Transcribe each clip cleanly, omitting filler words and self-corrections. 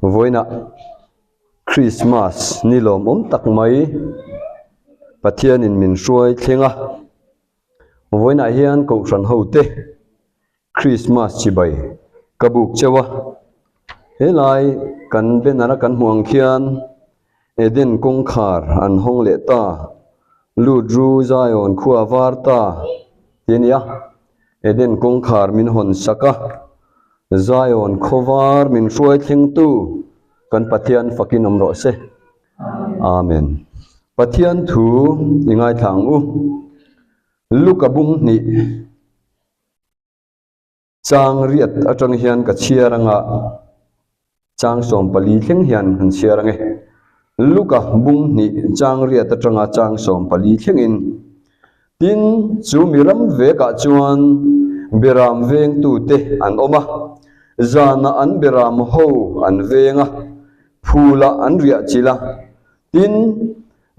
Vawiinah Krismas ni lawmawm tak mai Pathianin min hruai thleng a, vawiinah hian Kohhran hote Krismas chibai ka buk cheu a, helai kan banner a kan hmuh ang khian Eden kawngkhar an hawng leh ta, lut ru Zion khua var ta tih a ni a, Eden kawngkhar min hawn sak a, Zion khaw var min hruai thlengtu kan Pathian fakin awm rawh se. Amen. Pathian thu i ngaithla ang u. Luka bung hnih. Chang riat atang hian ka chhiar anga chang 14 thleng hian han chhiar ange. Luka bung hnih chang riat atanga chang 14 thlengin tin chu mi ram vekah chuan beram vengtute an awm a, zanah an beram ho an veng a, phulah an riah chilh a, Tin,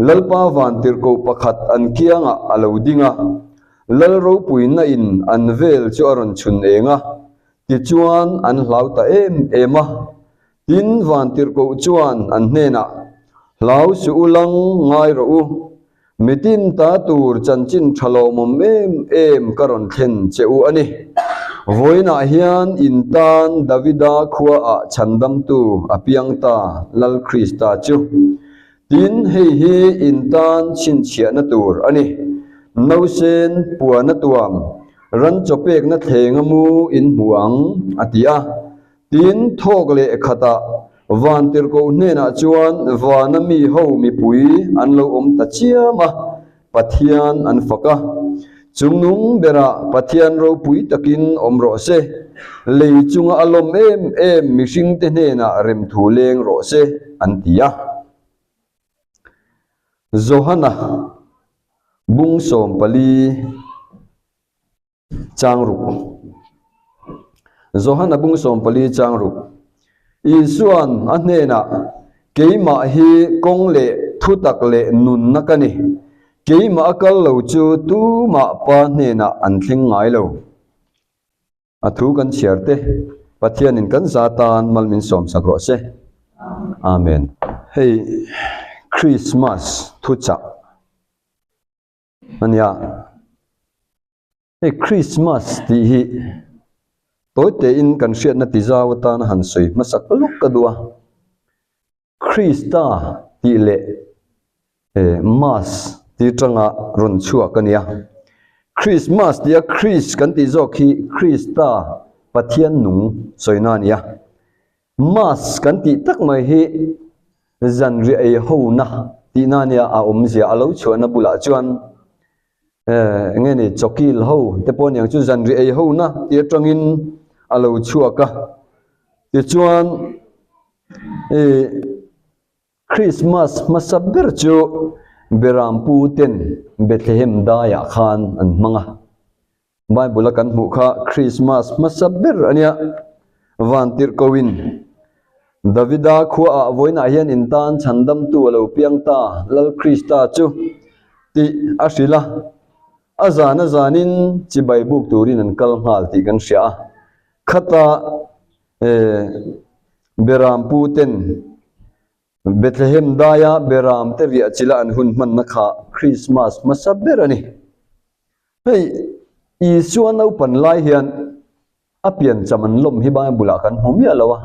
Lalpa vantirhkoh pakhat an kiangah a lo ding a, Lal ropuina in an vel chu a rawn chhun eng a, tichuan an hlau ta em em a. Tin, vantirhkoh chuan an hnenah, Hlau suh u lang ngai rawh u, Mitin ta tur chanchin tha lawmawm em em ka rawn thlen che u a ni. Vawiinah hian in tan Davida khuaah chhandamtu a piang ta Lal Krista chu. Tin, hei hi in tan chhinchhiahna tur a ni. Nausen puana tuam, ran chaw pekna thlenga mu in hmu ang, a ti a. Tin, thawk leh khatah Vantirhkoh hnenah chuan vana mi ho mipui an lo awm ta chiam a, Pathian an fak a. Chungnung berah Pathian ropui takin awm rawh se, lei chunga a lawm em em mihringte hnenah remthu leng rawh se, an ti a. Johana bung 14. Chang ruk. Johana bung 14 chang ruk. Isuan a hnenah, Keimah hi kawng leh thutak leh nunna ka ni. Keimah a kal lo chu tumah Pa hnenah an thleng ngai lo. A thu kan chhiar te, Pathianin kan za tan mal min sawmsak rawh se. Amen. Hei Christmas thuchah a nia. Hei Christmas tih hi tawi tein kan hriatna ti zau atana han sawi hmasak lawk ka duh a. Krista tih leh eh Mass tih atanga rawn chhuak a nia. Christmas tia Christ kan tih zawk hi Krista Pathian nung sawina a ni a. Mass kan tih tak mai hi zanriah ei hona tihna a nia a awmzia a lo chhuahna bulah chuan eh eng nge ni chawkil ho te pawh aniang chu zanriah ei hona tih atangin a lo chhuak a tichuan ih Christmas hmasa ber chu Berampu ten Bethlehem daiah khan an hmang a. Bible a kan hmuh kha Christmas hmasa ber a nia. Vantirhkoin Davida khuaah vawiinah hian in tan chhandamtu a lo piang ta, Lal Krista chu tih a hrilh a. A zan a zanin chibai buk turin an kal nghal tih kan hria a. Khata Berampu ten Bethlehem daia Beram te riah chila an hun hmanna kha Christmas hmasa ber a ni. Hei Isua naupan lai hian a piancham an lawm hi Bible ah kan hmu miah lo a.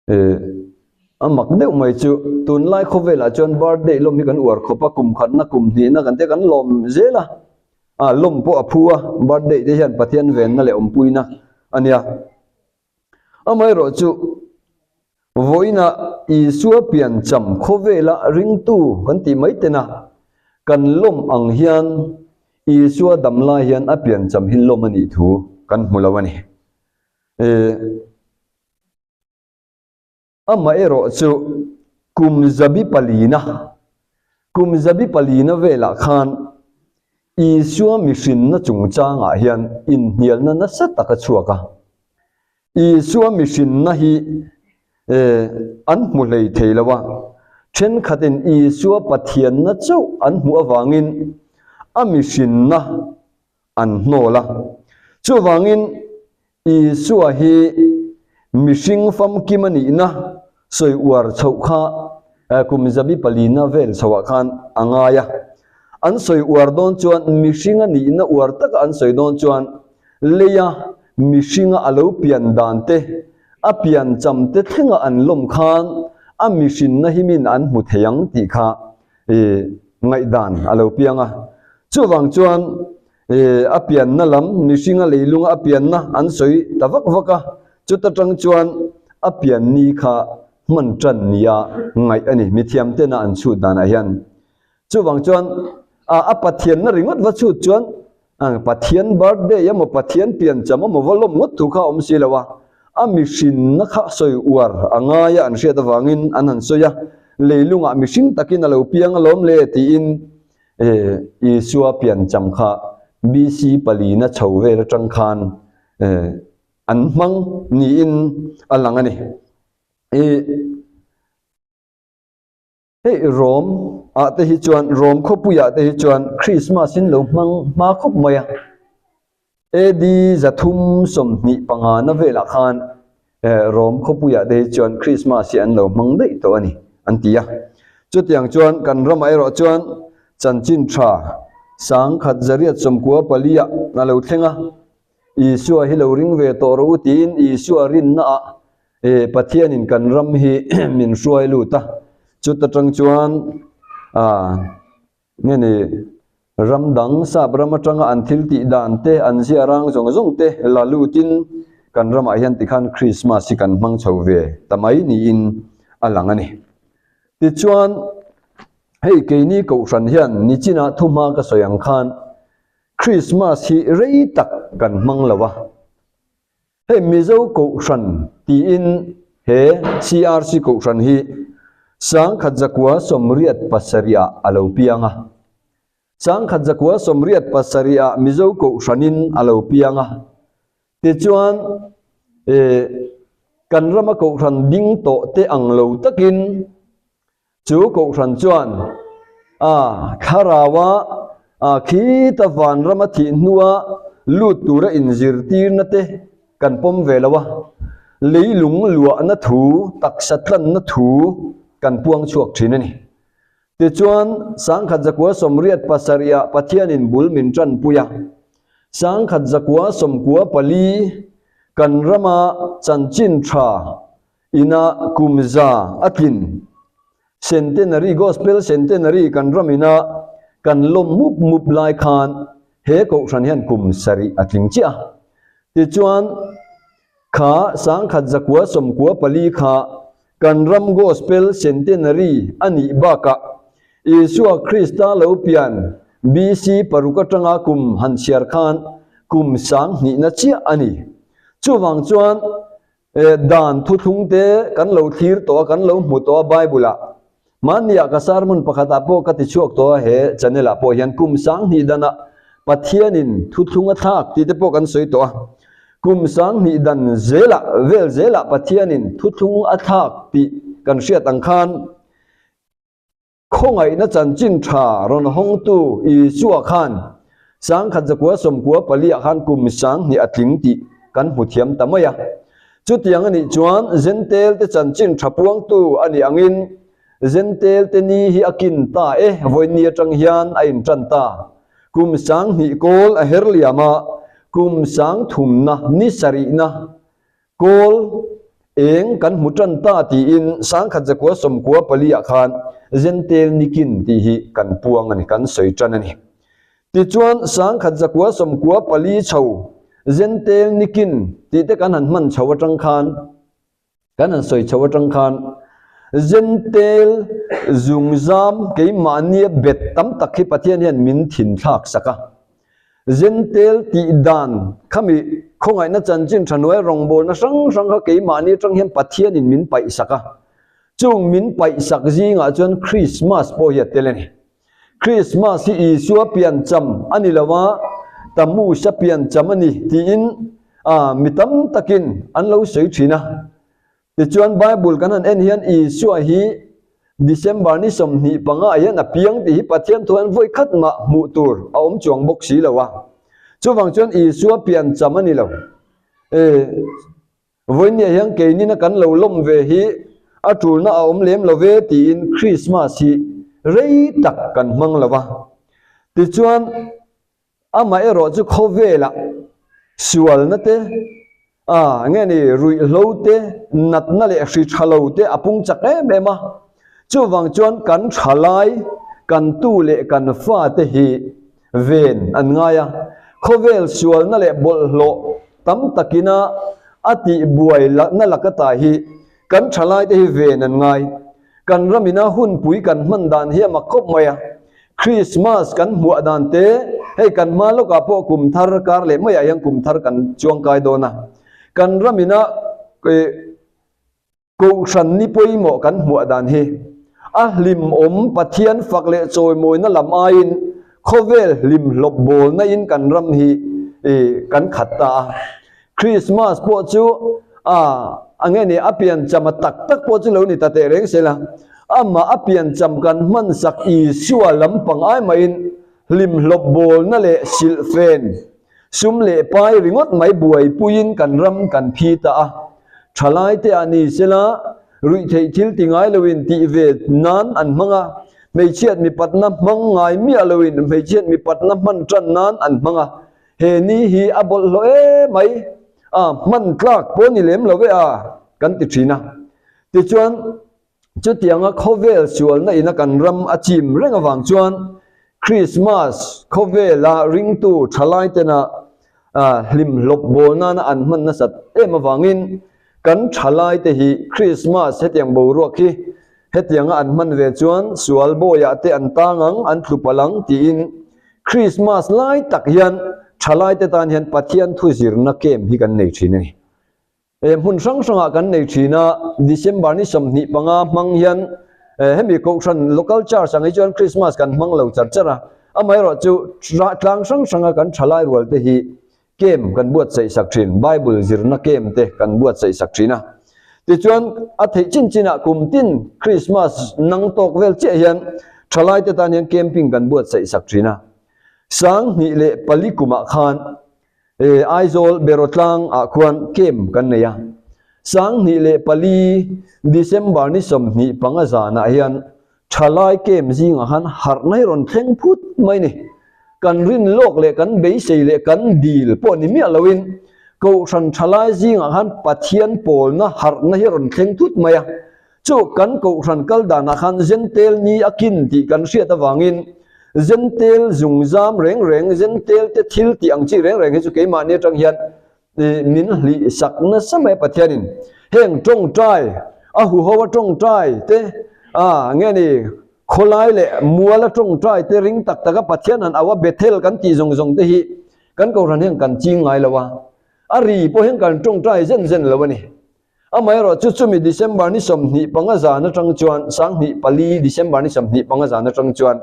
Eh a mak deuh mai chu tunlai khawvelah chuan birthday lawm hi kan uar khawp a, kum khatna kum hnihna kan tia kan lawm zel a. Ah lawm pawh a phu a, birthday te hian Pathian venna leh awmpuina a nia. Amaherawh chu vawiinah Isua piancham khawvela ringtu kan tih mai tena kan lawm ang hian Isua dam lai hian a piancham hi lawm a nih thu kan hmu lo a ni. Amaherawh chu kum zabi palina, kum zabi palina velah khan Isua mihrinna chungchangah hian inhnialna nasa tak a chhuak a. Isua mihrinna hi an hmu hlei thei lo a, thenkhatin Isua Pathianna chauh an hmuh avangin a mihrinna an hnawl a. Chuvangin Isua hi Mihring famkim a nihna sawi uar chhoh kha kum zabi palina vel chhoah khan a ngai a. An sawi uar dawn chuan mihring a nihna uar taka an sawi dawn chuan leia mihringa a lo pian dan te, a pian cham te thlenga an lawm khan a mihrinna hi min an hmu thei ang tih kha ngaihdan a lo piang a. Chuvang chuan a pianna lam, mihringa leilunga a pianna an sawi ta vak vak a, chuta tang chuan a pian ni kha hman tan nia ngaih a ni, mithiam tena an chhut danah hian. Chuvang chuan a Pathianna ringawt va chhut chuan Pathian birthday emaw Pathian piancham emaw va lawm ngawt thu kha a awm si lo a, a mihrinna kha sawi uar a ngai a an hriat avangin an han sawi a, leilungah mihring takin a lo piang alawm le tiin Isua piancham kha BC palina chho vel atang khan an hmang niin a lang a ni. Hei Rom ah te hi chuan Rom khawpui ah te hi chuan Christmas in lo hmang hma khawp mai a. AD 325 na velah khan Rom khawpui ah te hi chuan Christmas hi an lo hmang daih tawh a ni an ti a. Chutiang chuan kan ramah erawh chuan chanchin tha 1994 ah a lo thleng a. Isua hi lo ring ve tawh rawh u tiin Isua rinna ah Pathianin kan ram hi min hruai lut a, chuta tang chuan nge ni ram dang sap ram atanga an thil tih dan te an zia rang zawng zawng te la lutin kan ramah hian tikhan Krismas hi kan hmang chho ve ta mai niin a lang a ni. Tichuan hei keini kohhran hian nichina thuhma ka sawi ang khan Krismas hi rei tak kan hmang lo a. Hei Mizo Kohhran tiin he CRC Kohhran hi 1987 ah a lo piang a. 1987 ah Mizo Kohhranin a lo piang a. Tichuan eh kan rama Kohhran ding tawh te ang lo takin Chu kohhran chuan a thlaraua a khita vanrama thih hnua lut tura inzirtirna te kan pawm ve lo a, leilung luahna thu, taksa tlanna thu kan puang chhuak thin a ni. Tichuan, 1987 ah Pathianin bul min tanpui a, 1994 kan rama chanchin tha Ina kum za a tlin. Centenary, Gospel Centenary kan ram ina kan lawm mup mup lai khan he kohhran hian kum sarih a tling chiah a. Tichuan, kha 1994 kha kan ram Gospel Centenary a nih bakah Isua Krista lo pian BC paruk atanga kum han chhiar khan kum sanghnihna chiah a ni. Chuvang chuan Dan thuthlung te kan lo thlir tawh a, kan lo hmu tawh a Bible ah. Mahni ah ka sermon pakhat ah pawh ka ti chhuak tawh a he channel ah pawh hian kum 2000 dan ah Pathian in thuthlung a thlak tih te pawh kan sawi tawh a. Kum 2000 dan zel ah vel zel ah Pathian in thuthlung a thlak tih kan hriat ang khan Khawngaihna chanchin tha rawn hawngtu Isua khan 1994 ah khan kum 2000 a tling tih kan hmu thiam ta mai a. Chutiang a nih chuan Zentel te chanchin tha puangtu a nih angin Zentel te ni hi a kin ta e, vawiin ni atang hian a intan ta. Kum 2000 kawl a her liam a, kum 30 na ni sarihna Kawl eng kan hmu tan ta tiin 1994 ah khan Zentel Nikin tih hi kan puang a ni, kan sawi tan a ni. Tichuan 1994 chho Zentel Nikin tih te kan han hman chho atang khan, kan han sawi chho atang khan Zentel zungzam keimahnia bet tam tak hi Pathian hian min thin thlak sak a. Zentel tih dan khami khawngaihna chanchin tha hnuai rawngbawlna hrang hrang kha keimahni atang hian Pathianin min paih sak a. Chung min paih sak zingah chuan Christmas pawh hi a tel a ni. Christmas hi Isua piancham a ni lo a, Tammuz-a piancham a ni tiin mi tam takin an lo sawi thin a. Tichuan Bible kan han en hian Isua hi December ni 25 ah hian a piang tih hi Pathian thu hian vawi khat mah hmuh tur a awm chuang bawk si lo a. Chuvang chuan Isua piancham a ni lo. Vawinia hian keinina kan lo lawm ve hi a tulna a awm lem lo ve tiin Krismas hi rei tak kan hmang lo va. Tichuan, amaherawh chu khawvelah sualna te, a nge ni ruihhlo te, natna leh hri tha lo te a pung chak em em a. Chuvang chuan kan thalai, kan tu leh kan fate hi ven an ngai a. Khawvel sualna leh bawlhhlawh tam takina a tihbuai na lakata hi kan thalaite hi ven an ngai. Kan ramina hunpui kan hman dan hi a mak khawp mai a. Krismas kan hmuah dan te, hei kan hma lawkah pawh kum thar kar leh maiah hian kum thar kan chuangkai dawn a. Kan ramina Kohhran ni pawimawh kan hmuah dan hi a hlimawm Pathian fak leh chawimawina lam aiin khawvel hlimhlawp bawlna in kan ram hi kan khat ta a. Krismas pawh chu a a nge ni a piancham a tak tak pawh chu lo ni ta teh reng sela, amah a piancham kan hmansak Isua lampang ai maiin hlimhlawp bawlna leh silhfen sum leh pai ringawt mai buaipuiin kan ram kan phi ta a. Thalaite ah ni sela ruihtheih thil ti ngai loin tih ve nan an hmang a, hmeichhiat mipatna hmang ngai miah loin hmeichhiat mipatna hman tan nan an hmang a. He ni hi a bawlhhlawh em mai a, hman tlak pawh ni lem lo e a, kan ti thin a. Tichuan, chutianga khawvel sualna ina kan ram a chim reng avang chuan Krismas khawvela ringtu thalai tena hlimhlawp bawl nana an hman nasat em avangin kan thalai te hi Krismas hetiang boruak hi hetianga an hman ve chuan sual bawiah te an tang ang, an tlu palh ang tiin Krismas lai tak hian thalaite tan hian Pathian thu zirna camp hi kan nei thin a ni. He hmun hrang hrangah kan nei thin a, December ni 25 hmang hian hemi Kohhran Local Church ang hi chuan Krismas kan hmang lo char char a, amaherawhchu tlang hrang hranga kan thalai rualte hi Camp kan buatsaih sak thin, Bible zirna camp te kan buatsaih sak thin a. Tichuan, a theih chin chinah kum tin Christmas nang tawk vel chiah hian thalaite tan hian camping kan buatsaih sak thin a. 2004 kumah khan Aizawl Berawtlang ah khuan camp kan nei a. 2004 December ni 25 zanah hian Thalai camp zingah khan harhna hi rawn thleng phut mai ni. Kan rin lawk leh kan beisei leh kan dil pawh ni miah loin Kohhran thalai zingah khan Pathian pawlna harhna hi rawn thleng thut mai a. Chu kan Kohhran kal danah khan Zentel ni a kin tih kan hriat avangin Zentel zungzam reng reng, Zentel te thil tih ang chi reng reng hi chu keimahni atang hian min hlih sak nasa mai Pathianin heng tawngtai a huho a tawngtai te a nge ni khawlai leh mual a tawngtai te ring tak tak a Pathian han au a Bethel kan tih zawng zawng te hi kan kohhran hian kan ching ngai lo a a ri pawh hian kan tawngtai zen zen lo a ni. Amaherawh chu chumi December ni 25 zan atang chuan 2004 December ni 25 zan atang chuan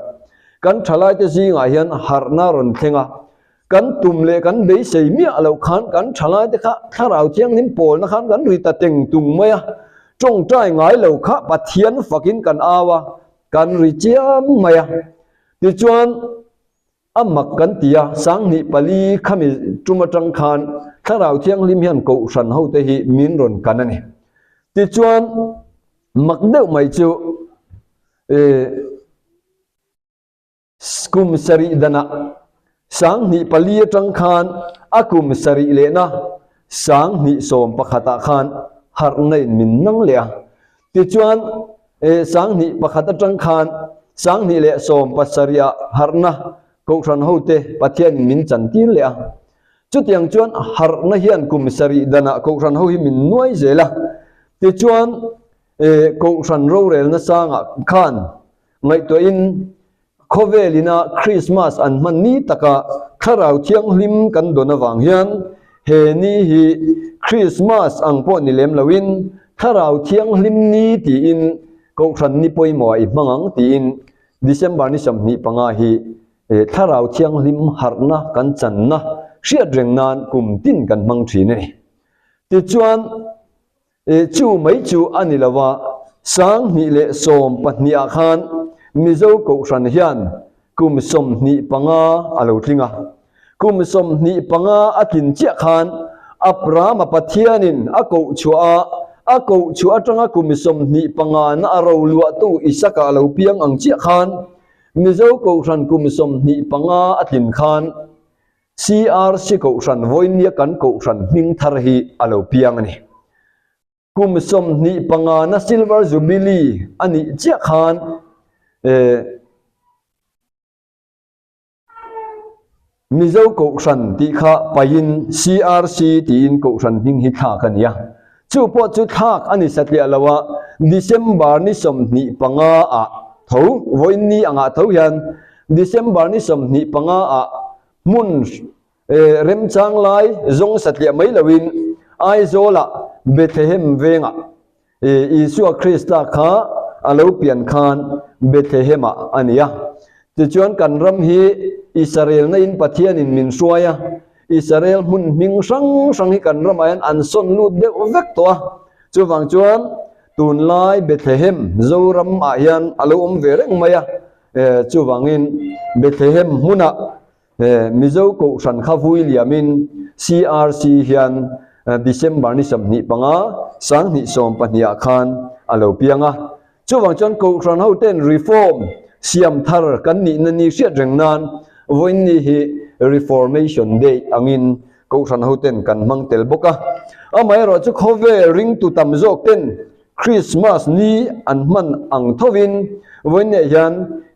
kan thalaite zingah hian harhna rawn thleng a, kan tum leh kan beisei miah loh khan kan thalaite kha thlarau thianghlim pawlna khan kan ri ta teng tung mai a, tawngtai ngai lo kha Pathian fakin kan au a, kan ri chiam mai a. Tichuan. A mak kan ti a, 2004 khami tum atang khan Thlarau Thianghlim hian Kohhran hote hi min rawn kan a ni. Tichuan, mak deuh mai chu kum sarih danah 2004 atang khan a kum sarih lehna 2011 ah khan harhna in min nang leh a. Tichuan, 2001 atang khan 2017 ah harhna Kohhran hote Pathianin min chantir leh a. Chutiang chuan harhna hian kum sarih danah Kohhran ho hi min nuai zel a. Tichuan, Kohhran rorelna sangah khan ngaihtuahin Khawvel ina Krismas an hman ni taka Thlarau Thianghlim kan dawn avang hian he ni hi Krismas ang pawh ni lem loin Thlarau Thianghlim ni tiin Kohhran ni pawimawh ah i hmang ang tiin December ni 25 hi Thlarau Thianghlim harhna kan channa hriat reng nan kum tin kan hmang thin a ni. Tichuan. Chu mai chu a ni lo a, 2012 ah khan Mizo Kohhran hian kum 25 a lo tling a. Kum 25 a tlin chiah khan Abrahama Pathianin a koh chhuah a, a koh chhuah atanga kum 25 na a roluahtu Isaka a lo piang ang chiah khan, Mizo Kohhran kum 25 a tlin khan CRC Kohhran vawinia kan Kohhran hming thar hi a lo piang a ni. Kum 25 na Silver Jubilee a nih chiah khan eh Mizo Kohhran tih kha paihin CRC tiin Kohhran hming hi thlak a ni a. Chu pawh chu thlak a ni satliah lo a, December ni 25 ah tho, vawiin ni angah tho hian December ni 25 ah hmun remchang lai zawng satliah mai loin Aizawlah Bethlehem vengah Isua Krista kha a lo pian khan Bethlehem-ah a ni a. Tichuan kan ram hi Israel-na in Pathianin min hruai a, Israel hmun hming hrang hrang hi kan ramah hian an sawn lut deuh vek tawh a. Chuvang chuan tunlai Bethlehem, Zoram-ah hian a lo awm ve reng mai a. Chuvangin Bethlehem hmunah Mizo Kohhran kha vui liamin CRC hian December ni 25, 2012 ah khan a lo piang a. Chuvang chuan Kohhran ho ten Reform siam thar kan nihna ni hriat reng nan vawiin ni hi Reformation Day angin Kohhran ho ten kan hmang tel bawk a. Amaherawh chu khawvel ringtu tam zawk ten Krismas ni an hman ang thovin vawiinah hian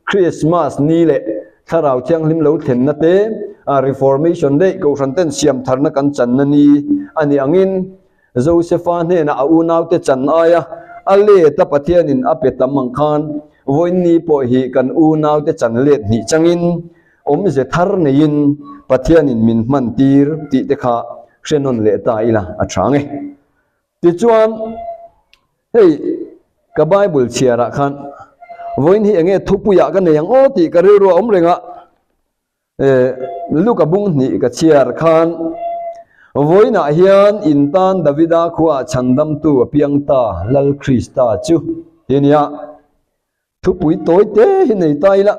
Krismas ni leh Thlarau Thianghlim lo thlenna te, Reformation Day, Kohhran ten siam tharna kan channa ni a nih angin Josefa hnenah a unaute chan aia a let a Pathianin a pe tam ang khan vawiin ni pawh hi kan unaute chan let hnih changin awmze thar neiin Pathianin min hman tir tih te kha hre nawn leh ta ila a tha ang e. Tichuan, hei ka Bible chhiarah khan vawiin hi enge thupuiah ka nei ang aw tih ka rilru a awm reng a, eh Luka bung hnih ka chhiar khan vawiinah hian in tan Davida khuaah chhandamtu a piang ta Lal Krista chu hi a nia. Thupui tawi te hi nei ta ila,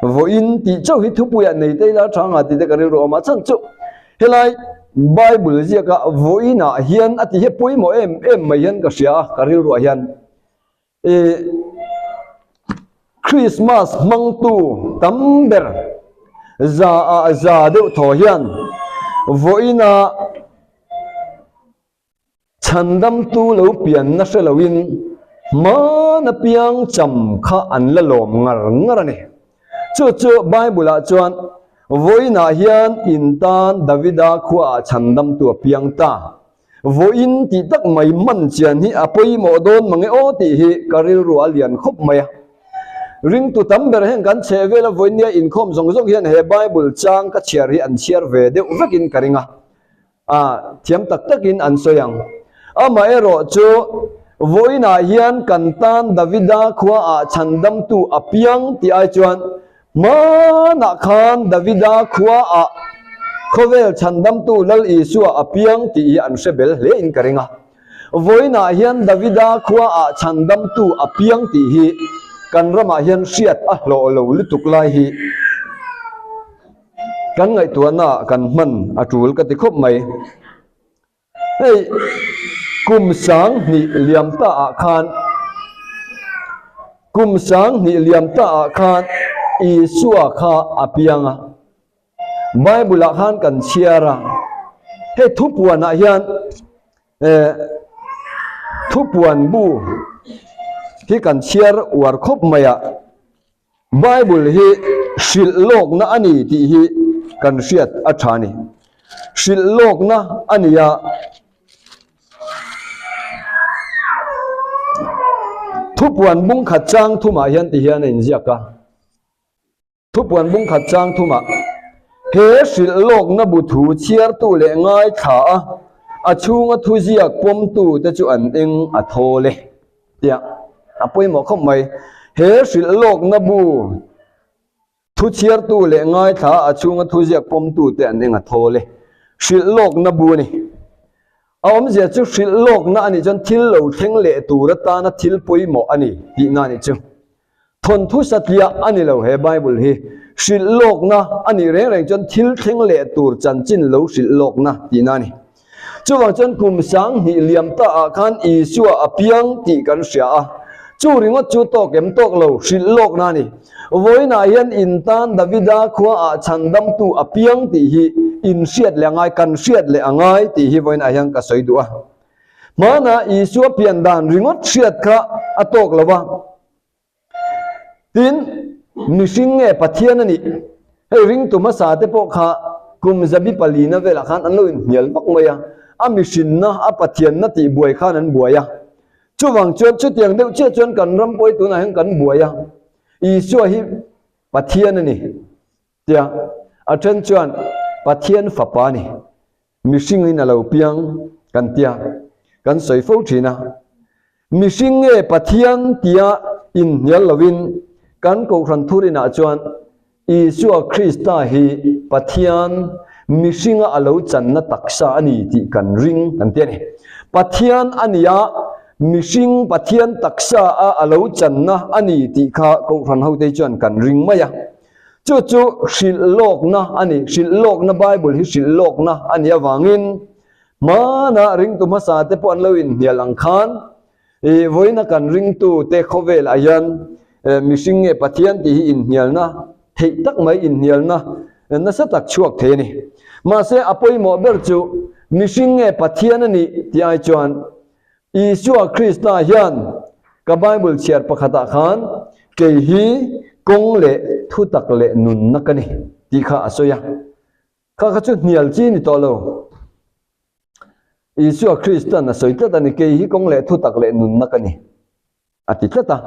vawiin tih chauh hi thupuiah nei ta ila tha nga tih te ka rilru awm a, chhan chu helai Bible ziaka vawiinah hian a ti hi pawimawh em em mai hian ka hria a, ka rilruah hian ih Christmas hmangtu tam ber za ah za deuh thaw hian vawiinah Chhandamtu lo pianna hre loin hmana piang cham kha an la lawm ngar ngar a ni. Chu chu Bible-ah chuan, Vawiinah hian in tan Davida khuaah chhandamtu a piang ta. Vawiin tih tak mai man chian hi a pawimawh dawn mange aw tih hi ka rilru a lian khawp mai a. Ringtu tam ber heng kan chheh vela vawinia inkhawm zawng zawng hian he Bible chang ka chhiar hi an chhiar ve deuh vekin ka ring a. A thiam tak takin an sawi ang. Amaherawh chu, vawiinah hian kan tan Davida khuaah chhandamtu a piang tih ai chuan, hmanah khan Davida khuaah khawvel chhandamtu Lal Isua a piang tih hi an hre bel hle in ka ring a. Vawiinah hian Davida khuaah chhandamtu a piang tih hi kan ramah hian hriat a hlawh lo lutuk lai hi. Kan ngaihtuahna kan hman a tul ka ti khawp mai. Hei kum 2000 liam ta ah khan kum 2000 liam ta ah khan Isua kha a piang a. Bible ah khan kan chhiar a. Hei thupuan ah hian eh thupuan bu hi kan chhiar uar khawp mai a. Bible hi hrilh lawkna a ni tih hi kan hriat a tha a ni. Hrilh lawkna a ni a, thupuan bung khat chang thumah hian ti hian a inziak a. Thupuan bung khat chang thumah, He hrilh lawkna bu thu chhiartu leh ngaithla a, a chhunga thuziak pawmtu te chu an eng a thawl e. Tia a pawimawh khawp mai. He hrilh lawkna bu thu chhiartu leh ngaithla a chhunga thuziak pawmtu te an eng a thawl e. Hrilh lawkna bu a ni. A awmzia chu hrilh lawkna a nih chuan thil lo thleng leh tur atana thil pawimawh a ni tihna a nih chu. Thawnthu satliah a ni lo he Bible hi. Hrilh lawkna a nih reng reng chuan thil thleng leh tur chanchin lo hrilh lawkna tihna a ni. Chuvang chuan kum 2000 liam ta ah khan Isua a piang tih kan hria a. Chu ringawt chu tawk em tawk lo hrilh lawk na a ni. Vawiinah hian in tan Davida khua ah chhandamtu a piang tih hi in hriat leh a ngai, kan hriat leh a ngai tih hi vawiinah hian ka sawi duh a. Hmanah Isua pian dan ringawt hriat kha a tawk lo a. Tin, mihring nge Pathian a nih? Hei ringtu hmasa te pawh kha kum zabi palina velah khan an lo inhnial vak mai a, a mihrinna, a Pathianna tih buai khan an buai a. Chuvang chuan chutiang deuh chiah chuan kan ram pawh hi tunah hian kan buai a, Isua hi Pathian a ni tia a then chuan Pathian fapa a ni. Mihringin a lo piang kan tia kan sawi fo thin a, mihring nge Pathian tia inhnial lovin kan Kohhran thurinah chuan Isua Krista hi Pathian mihringa a lo channa taksa a ni tih kan ring kan ti a ni. Pathian a nia mihring Pathian taksa a a lo channa a ni tih kha Kohhran hote chuan kan ring mai a. Chu chu hrilh lawkna a ni. Hrilh lawkna, Bible hi hrilh lawkna a nih avangin hmanah ringtu hmasa te pawh an lo inhnial ang khan ih vawiina kan ringtu te khawvelah hian mihring nge Pathian tih hi inhnialna theih tak mai inhnialna nasa tak chhuak thei a ni. Mahse a pawimawh ber chu mihring nge Pathian a nih tih ai chuan Isua Krista hian ka Bible chhiar pakhatah khan kei hi kawng leh thutak leh nunna ka ni tih kha a sawi a. Kha kha chu hnial chi ni tawh lo. Isua Krista'n a sawi tlat a ni, kei hi kawng leh thutak leh nunna ka ni. A ti tlat a.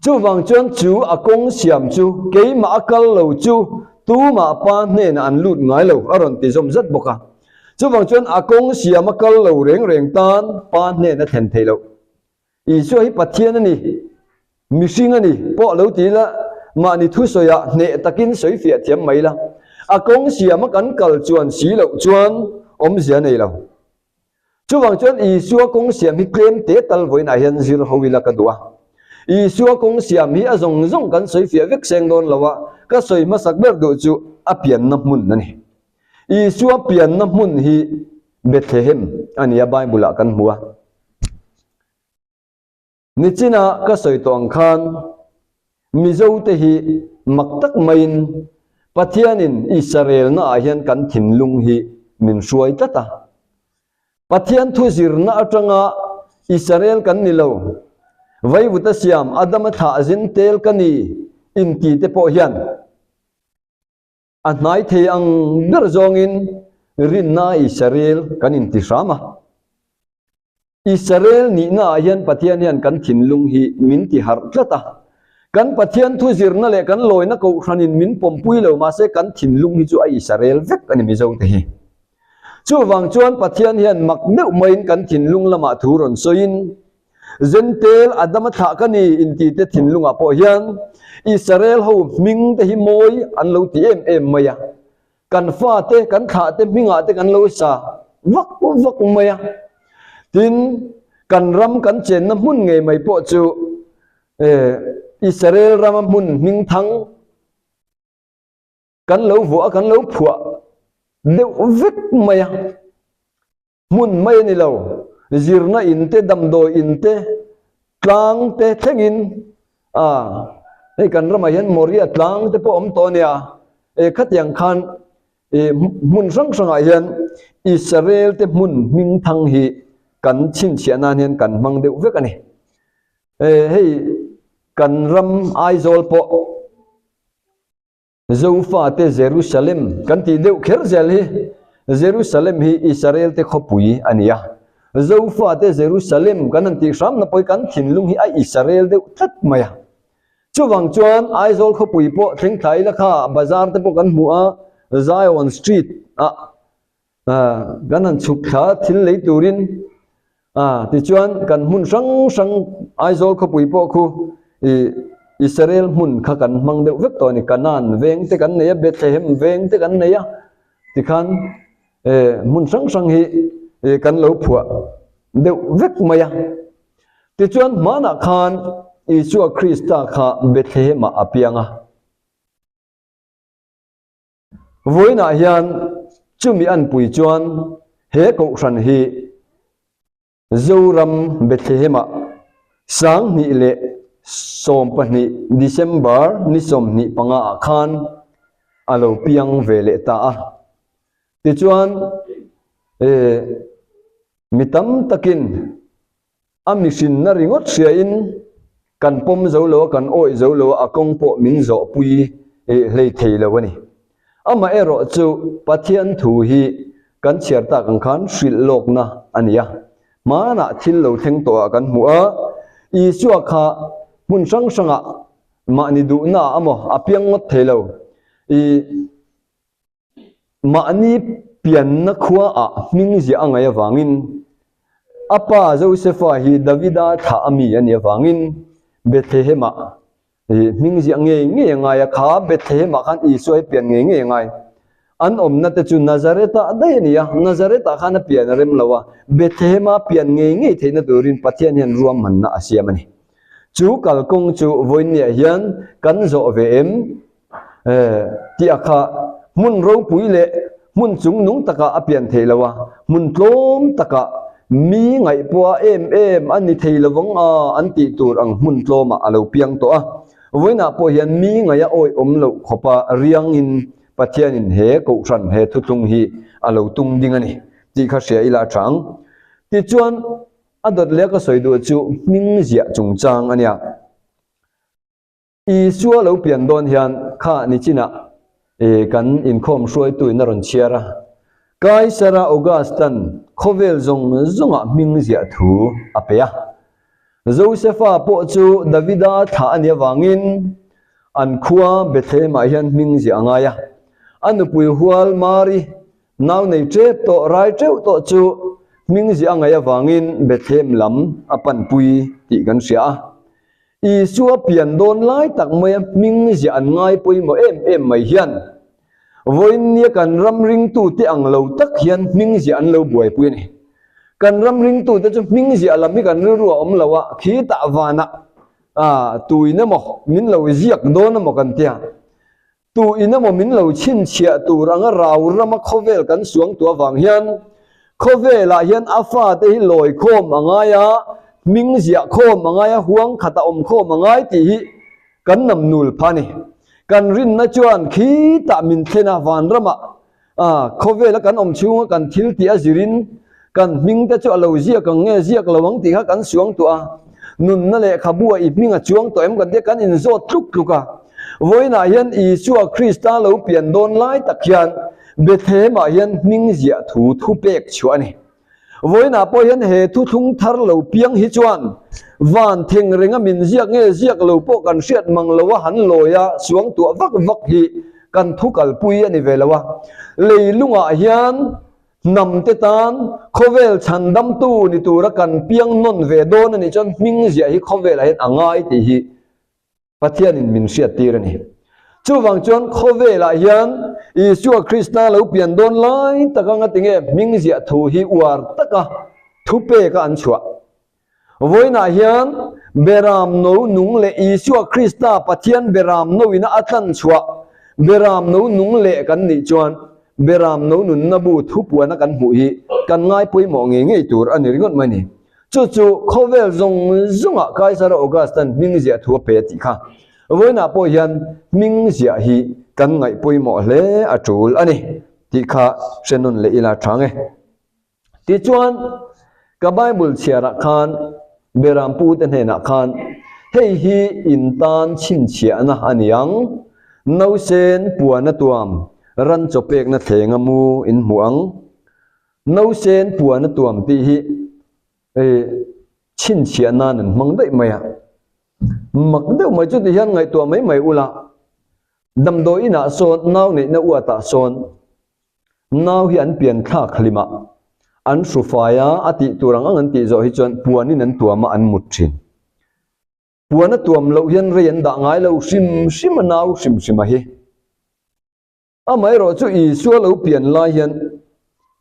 Chuvang chuan chu a kawng siam chu keimah a kal lo chu tumah pa hnenah an lut ngai lo a rawn ti zawm zat bawk a. Chuvang chuan a kawng siam a kal lo reng reng tan pa hnen a thlen thei loh. Isua hi Pathian a ni, mihring a ni pawh lo ti ila mahni thusawiah hneh takin sawi fiah thiam mai ila. A kawng siam a kan kal chuan si loh chuan awmzia a nei lo. Chuvang chuan Isua kawng siam hi tlem te tal vawiinah hian zir ho ila ka duh a. Isua kawng siam hi a zawng zawng kan sawi fiah vek seng dawn lo a, ka sawi hmasak ber duh chu a pianna hmun a ni. Isua pianna hmun hi Bethlehem a ni a, Bible-ah kan hmu a. Nichina ka sawi tawh ang khan Mizote hi mak tak maiin Pathianin Israelna ah hian kan thinlung hi min hruai tlat a. Pathian thu zirna atanga Israel kan ni lo, Vaivuta siam Adama thlah zin tel ka ni inti te pawh hian A hnai thei ang ber zawngin rinna Israel kan inti hram a. Israel nihna ah hian Pathian hian kan thinlung hi min ti harh tlat a. Kan Pathian thu zirna leh kan lawina kohhranin min pawmpui lo mahse kan thinlung hi chu a Israel vek a ni Mizo te hi. Chuvang chuan Pathian hian mak deuh maiin kan thinlung lamah thu rawn sawiin Zentel Adama thlah ka ni inti te thinlungah pawh hian Israel ho hming te hi mawi an lo ti em em mai a, kan fate, kan thlah te hmingah te kan lo sa vak vak mai a. Tin, kan ram kan chenna hmun ngei mai pawh chu Israel rama hmun hmingthang kan lo vuah a, kan lo phuah deuh vek mai a. Hmun mai a ni lo, zirna in te, damdawi in te, tlang te thlengin a hei kan ramah hian Moria tlang te pawh a awm tawh a nia, e khatiang khan e hmun hrang hrangah hian Israel te hmun hming thang hi kan chhinchhiah nan hian kan hmang deuh vek a ni. E hei kan ram Aizawl pawh Zofate Jerusalem kan tih deuh kher zel hi Jerusalem hi Israel te khawpui a ni a. Zofate Jerusalem kan han tih hramna pawh hi kan thinlung hi a Israel deuh tlat mai a. Chuvang chuan Aizawl khawpui pawh thleng thlai la kha bazar te pawh kan hmu a, Zion Street ah Kan han chhuk thla thil lei turin tichuan kan hmun hrang hrang Aizawl khawpui pawh khu ih Israel hmun kha kan hmang deuh vek tawh a ni. Kanaan veng te kan nei a, Bethlehem veng te kan nei a, tikhan hmun hrang hrang hi kan lo phuah deuh vek mai a. Tichuan hmanah khan Isua Krista kha Bethlehem ah a piang a. Vawiinah hian chumi anpui chuan He kohhran hi Zoram Bethlehem-ah 2012 December ni 25 ah khan a lo piang ve leh ta a. Tichuan, mi tam takin A mihrinna ringawt hriain kan pawm zo lo a, kan awih zo lo a, a kawng pawh min zawhpui hlei thei lo a ni. Amaherawh chu Pathian thu hi kan chhiar tak ang khan hrilh lawkna a ni a. Hmanah thil lo thleng tawhah kan hmu a, Isua kha hmun hrang hrangah mahni duhnaah amaw a piang ngawt thei lo. I. Mahni pianna khuaah hming ziah a ngaih avangin a pa Josefa hi Davida thlah a mi a nih avangin Bethlehem-ah hming ziah ngei ngei a ngai a, kha Bethlehem-ah khan Isua hi pian ngei ngei a ngai. An awmna te chu Nazareth-ah daih a ni a, Nazareth-ah khan a pian a rem lo a, Bethlehem-a pian ngei ngei theihna turin Pathian hian ruahmanna a siam a ni. Chu kalkawng chu vawiinniah hian kan zawh ve em? Tih a kha hmun ropui leh hmun chungnung takah a pian theih lo a, hmun tlawm takah mi ngaihpawha em em a ni thei lovang a an tih tur ang hmun tlawmah a lo piang tawh a. Vawiinah pawh hian mi ngaih a awihawm loh khawpa riangin Pathianin he kohhran he thuthlung hi a lo tung ding a ni tih kha hria ila a tha ang. Tichuan a dawt leh ka sawi duh chu hming ziah chungchang a nia. Isua lo pian dawn hian kha nichinah kan inkhawm hruaituin a rawn chhiar a, Kaisara Augustan khawvel zawng zawngah hming ziah thu a pe a. Josefa pawh chu Davida thlah a nih avangin an khua Bethlehem-ah hian hming ziah a ngai a. A nupui hual Mari, nau nei tep tawh, rai teuh tawh chu hming ziah a ngaih avangin Bethlehem lam a panpui tih kan hria a. Isua pian dawn lai tak maia hming ziah an ngai pawimawh em em mai hian vawiinnia kan ram ringtute ang lo tak hian hming ziah an lo buaipui a ni. Kan ram ringtute chu hming ziah lam hi kan rilru a awm lo a, khitah vanah tuin emaw min lo ziak dawn emaw kan tia. Tu in emaw min lo chhinchhiah tur anga rau rama khawvel kan suang tu avang hian khawvelah hian a fate hi lawi khawm a ngai a, hming ziah khawm a ngai a, huang khata awm khawm a ngai tih hi kan nam nul pha a ni. Kan rinna chuan khitah min thlen a, vanramah A, khawvela kan awm chhunga kan thil tih a zirin kan hming te chu a lo ziak ang nge ziak lo ang tih kha kan suang tuah a. Nunna lehkhabu ah i hming a chuang tawh em kan tia kan inzawt tluk tluk a. Vawiinah hian Isua Krista lo pian dawn lai tak hian Bethlehem ah hian hming ziah thu thu pek chhuah a ni. Vawiinah pawh hian he thuthlung thar lo piang hi chuan van theng renga min ziak nge ziak lo pawh kan hriat mang lo a han lawi a suang tuah vak vak hi kan thu kalpui a ni ve lo a. Leilungah hian hnam te tan khawvel chhandamtu ni tura kan piang nawn ve dawn a nih chuan hming ziah hi khawvelah hian a ngai tih hi Pathianin min hriattir a ni. Chuvang chuan khawvelah hian Isua Krista lo pian dawn lai tak anga tinge hming ziah thu hi uar taka thupeka an chhuah. Vawiinah hian Beram no nung leh Isua Krista Pathian Beram no ina a tlan chhuah Beram no nung leh kan nih chuan Beram no nunna bu thupuana kan hmuh hi kan ngai pawimawh ngei ngei tur a ni ringawt mai a ni. Chu chu khawvel zawng zawngah Kaisara Augustan hming ziah thu a pe a tih kha. Vawiinah pawh hian hming ziah hi kan ngaih pawimawh hle a tul a ni tih kha hre nawn leh ila tha nge. Tichuan, ka Bible chhiarah khan Berampu te hnenah khan hei hi in tan chhinchhiahna a ni ang, nausen puan a tuam, ran chaw pekna thlenga mu in hmu ang. Nausen puan a tuam tih hi chhinchhiah nan an hmang daih mai a, mak deuh mai chu ti hian ngaihtuah mai mai ula, damdawi inah sawn nau neihna uatah sawn nau hi an pian thlak hlim a, an hru fai a, a tih tur ang ang an tih zawh hi chuan puanin an tuam a an mut thin. Puan a tuam loh hian rei an dah ngai lo hrim hrim a nau hrim hrim a hi. Amaherawh chu Isua lo pian lai hian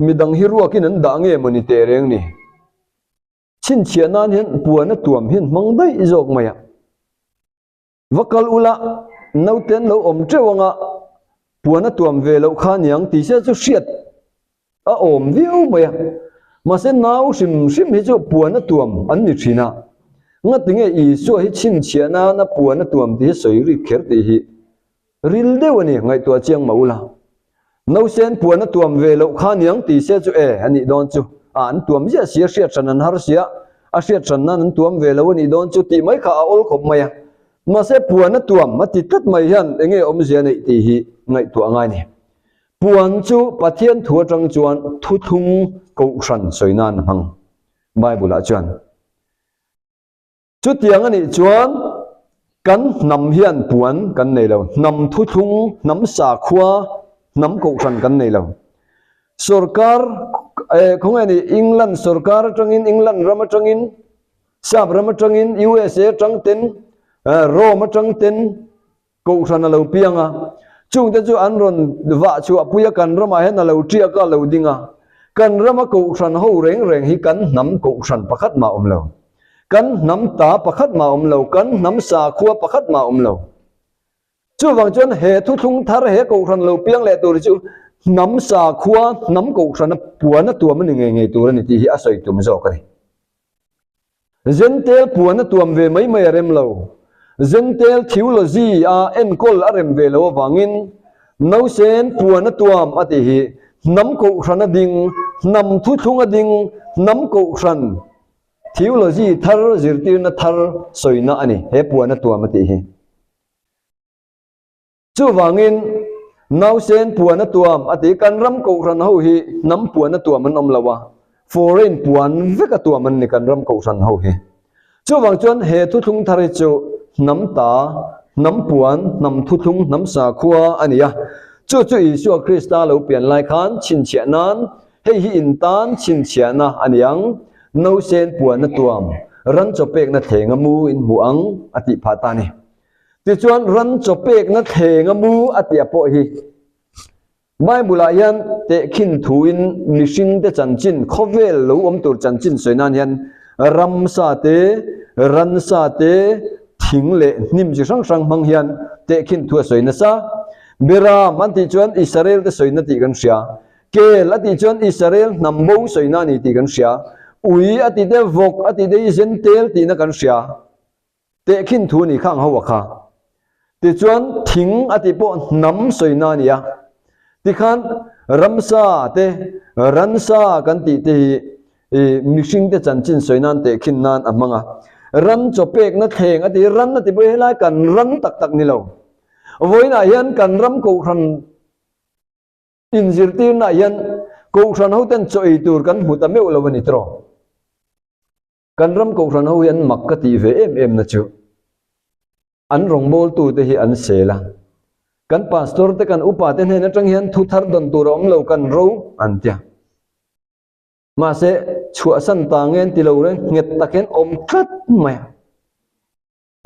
midang hi ruakin an dah nge maw ni teh reng ni? Chhinchhiah nan hian puan a tuam hian hmang daih zawk mai a. Va kal ula naute an lo awm teuh anga puan a tuam ve loh kha niang tih se chu hriat. A awm viau mai a, mahse nau hrim hrim hi chu puan a tuam an ni thin a, ngatinge Isua hi chhinchhiah nana puan a tuam tih hi sawi rik kher tih hi ril deuh a ni, ngaihtuah chiang mah ula. Nausen puan a tuam ve loh kha niang ti se chu e a nih dawn chu, a an tuam ziah si a hriat hran an har sia, a hriat hran nan an tuam ve lo a nih dawn chu tih mai kha a awl khawp mai a, mahse puan a tuam a ti tlat mai hian enge awmzia neih tih hi ngaihtuah a ngai a ni. Puan chu Pathian thu atang chuan thuthlung kohhran sawi nan a hmang, Bible-ah chuan. Chutiang a nih chuan kan hnam hian puan kan nei lo, hnam thuthlung, hnam sakhua, hnam kohhran kan nei lo. Sorkar, eh, khawnge ni, England sorkar atangin, England ram atangin, Sap ram atangin, USA atang ten, eh, Rome atang ten, Kohhran a lo piang a, chungte chu an rawn vah chhuah pui a, kan ramah hian a lo ṭiak a, a lo ding a. Kan rama kohhran ho reng reng hi kan hnam kohhran pakhat mah awm lo. Kan hnam ta pakhat mah awm lo, kan hnam sakhua pakhat mah awm lo. Chuvang chuan he thuthlung thar he kohhran lo piang leh tur chu hnam sakhua, hnam kohhrana puan a tuam a ni ngei ngei tur a ni tih hi a sawi tum zawk a ni. Zentel puan a tuam ve mai mai a rem lo. Zentel theology a enkawl a rem ve lo avangin nausen puan a tuam a tih hi hnam kohhran a ding, hnam thuthlung a ding, hnam kohhran theology thar zirtirna thar sawina a ni he puan a tuam a tih hi. Chuvangin, nausen puan a tuam a ti. Kan ram kohhran ho hi hnam puan a tuam an awm lo a, foreign puan vek a tuam an ni kan ram kohhran ho hi. Chuvang chuan he thuthlung thar hi chu hnam ta, hnam puan, hnam thuthlung, hnam sakhua a ni a. Chu chu Isua Krista lo pian lai khan chhinchhiah nan, hei hi in tan chhinchhiahna a ni ang, nausen puan a tuam, ran chaw pekna thleng a mu in hmu ang a tih phah ta a ni. Tichuan ran chaw pekna thleng a mu a tih a pawh hi Bible-ah hian tehkhin thuin mihringte chanchin, khawvel lo awm tur chanchin sawi nan hian ramsa te, ransa te, thing leh hnim chi hrang hrang hmang hian tehkhin thu a sawi nasa. Beram an tih chuan Israel te sawina tih kan hria. Kel a tih chuan Israel hnam bo sawina a ni tih kan hria. Ui a tih te, vawk a tih te hi Zentel tihna kan hria. Tehkhin thu ni khang ho a kha. Tichuan thing a tih pawh hnam sawina a ni a. Tikhan ramsa te, ransa kan tih te hi i mihring te chanchin sawi nan tehkhin nan a hmang a. Ran chaw pekna thleng a tih, ran a ti pawh helai kan ran tak tak ni lo. Vawiinah hian kan ram kohhran inzirtirnaah hian kohhran hoten chaw ei tur kan hmu ta meuh lo a ni tawh. Kan ram kohhran ho hi an mak ka tih ve em em na chu an rawngbawltu te hi an sel a, kan pastor te kan upa te hnen atang hian thu thar dawn tur a awm lo kan ro an tia. Mahse chhuahsan ta nge an ti lo reng nghet tak hian awm tlat mai a.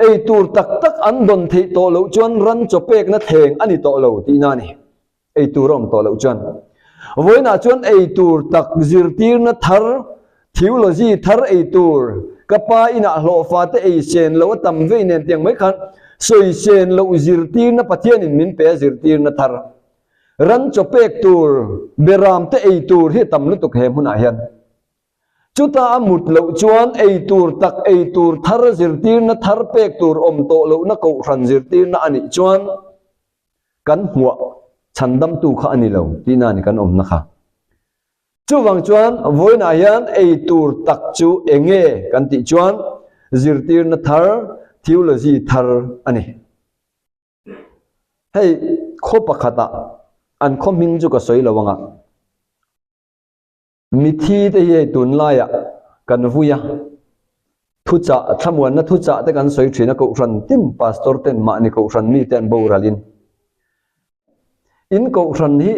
Ei tur tak tak an dawn theih tawh loh chuan ran chaw pekna thleng a ni tawh lo tihna a ni. Ei tur a awm tawh loh chuan. Vawiinah chuan ei tur tak zirtirna thar, theology thar ei tur, ka pa inah hlawhfa te ei sen loh a tam vei nen tiang mai khan sawi sen loh zirtirna Pathianin min pe a zirtirna thar. Ran chaw pek tur, beram te ei tur hi a tam lutuk he hmunah hian. Chuta a mut loh chuan ei tur tak ei tur thar zirtirna thar pek tur awm tawh lohna kohhran zirtirna a nih chuan kan hmuah chhandamtu kha a ni lo tihna a ni kan awmna kha. Chuvang chuan vawiinah hian ei tur tak chu eng nge kan tih chuan zirtirna thar, theology thar a ni. Hei khaw pakhatah an khaw hming chu ka sawi lo ang a. Mithi te hi hei tunlaiah kan vui a, thuchah, thlamuanna thuchah te kan sawi thin a, kohhran tin pastor ten mahni kohhran mite an boralin in kohhran hi